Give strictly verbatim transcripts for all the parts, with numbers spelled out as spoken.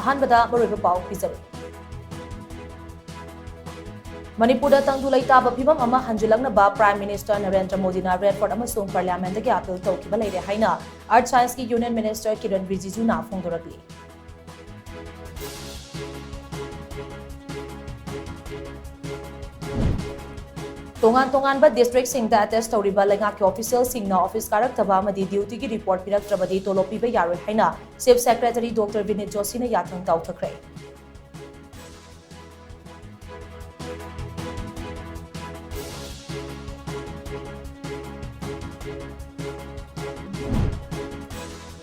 ꯑꯍꯥꯟꯕꯗ ꯃꯔꯨꯑꯣꯏꯕ ꯄꯥꯎ ꯄꯤꯖꯔꯤ꯫ ꯃꯅꯤꯄꯨꯔꯗ ꯇꯪꯗꯨ ꯂꯩꯇꯥꯕ ꯐꯤꯕꯝ ꯑꯃ ꯍꯟꯖꯤꯜꯂꯛꯅꯕ Prime Minister ꯅꯔꯦꯟꯗ꯭ꯔ ꯃꯣꯗꯤꯅ Red Fort ꯑꯃꯁꯨꯡ Parliament ꯗꯒꯤ appeal ꯇꯧꯈꯤꯕ ꯂꯩꯔꯦ ꯍꯥꯏꯅ Earth Science ꯀꯤ Union Minister ꯀꯤꯔꯟ ꯔꯤꯖꯤꯖꯨꯅ ꯐꯣꯡꯗꯣꯔꯛꯂꯤ꯫ ꯇꯣꯉꯥꯟ ꯇꯣꯉꯥꯟꯕ district ꯁꯤꯡꯗ attach ꯇꯧꯔꯤꯕ ꯂꯩꯉꯥꯛꯀꯤ official ꯁꯤꯡꯅ office ꯀꯥꯔꯛꯇꯕ ꯑꯃꯗꯤ duty ꯒꯤ report ꯄꯤꯔꯛꯇ꯭ꯔꯕꯗꯤ ꯇꯣꯂꯣꯞ ꯄꯤꯕ ꯌꯥꯔꯣꯏ ꯍꯥꯏꯅ Chief Secretary Doctor ꯕꯤꯅꯤꯠ ꯖꯣꯁꯤꯅ ꯌꯥꯊꯪ ꯇꯥꯎꯊꯈ꯭ꯔꯦ꯫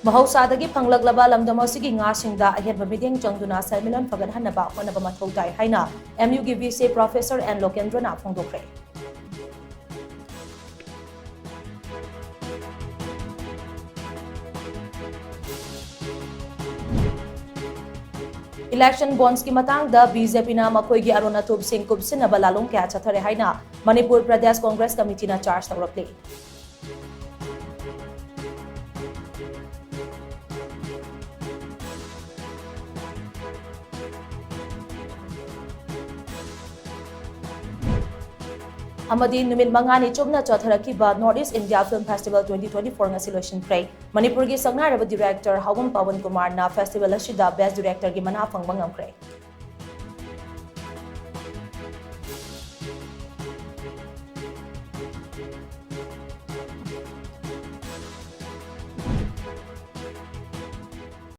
ꯃꯍꯧꯁꯥꯗꯒꯤ ꯐꯪꯂꯛꯂꯕ ꯂꯝꯗꯝ ꯑꯁꯤꯒꯤ ꯉꯥꯁꯤꯡꯗ ꯑꯍꯦꯟꯕ ꯃꯤꯠꯌꯦꯡ ꯆꯪꯗꯨꯅ ꯁꯦꯟꯃꯤꯠꯂꯣꯟ ꯐꯒꯠꯍꯟꯅꯕ ꯍꯣꯠꯅꯕ ꯃꯊꯧ ꯇꯥꯏ ꯍꯥꯏꯅ M U ꯒꯤ V C Professor N ꯂꯣꯀꯦꯟꯗ꯭ꯔꯅ ꯐꯣꯡꯗꯣꯛꯈ꯭ꯔꯦ꯫ Election bonds ꯀꯤ ꯃꯇꯥꯡꯗ B J P ꯅ ꯃꯈꯣꯏꯒꯤ ꯑꯔꯣꯟ ꯑꯊꯨꯞꯁꯤꯡ ꯀꯨꯞꯁꯤꯟꯅꯕ ꯂꯥꯂꯣꯡ ꯀꯌꯥ ꯆꯠꯊꯔꯦ ꯍꯥꯏꯅ ꯃꯅꯤꯄꯨꯔ ꯄ꯭ꯔꯗꯦꯁ ꯀꯣꯡꯒ꯭ꯔꯦꯁ ꯀꯃꯤꯇꯤꯅ charge ꯇꯧꯔꯛꯂꯤ꯫ ꯑꯃꯗꯤ ꯅꯨꯃꯤꯠ ꯃꯉꯥꯅꯤ ꯆꯨꯞꯅ ꯆꯠꯊꯔꯛꯈꯤꯕ North East India Film Festival twenty twenty-four ꯉꯁꯤ ꯂꯣꯏꯁꯤꯟꯈ꯭ꯔꯦ꯫ ꯃꯅꯤꯄꯨꯔꯒꯤ ꯁꯛꯅꯥꯏꯔꯕ director ꯍꯥꯎꯕꯝ ꯄꯥꯋꯟ ꯀꯨꯃꯥꯔꯅ festival ꯑꯁꯤꯗ best director ꯒꯤ ꯃꯅꯥ ꯐꯪꯕ ꯉꯝꯈ꯭ꯔꯦ꯫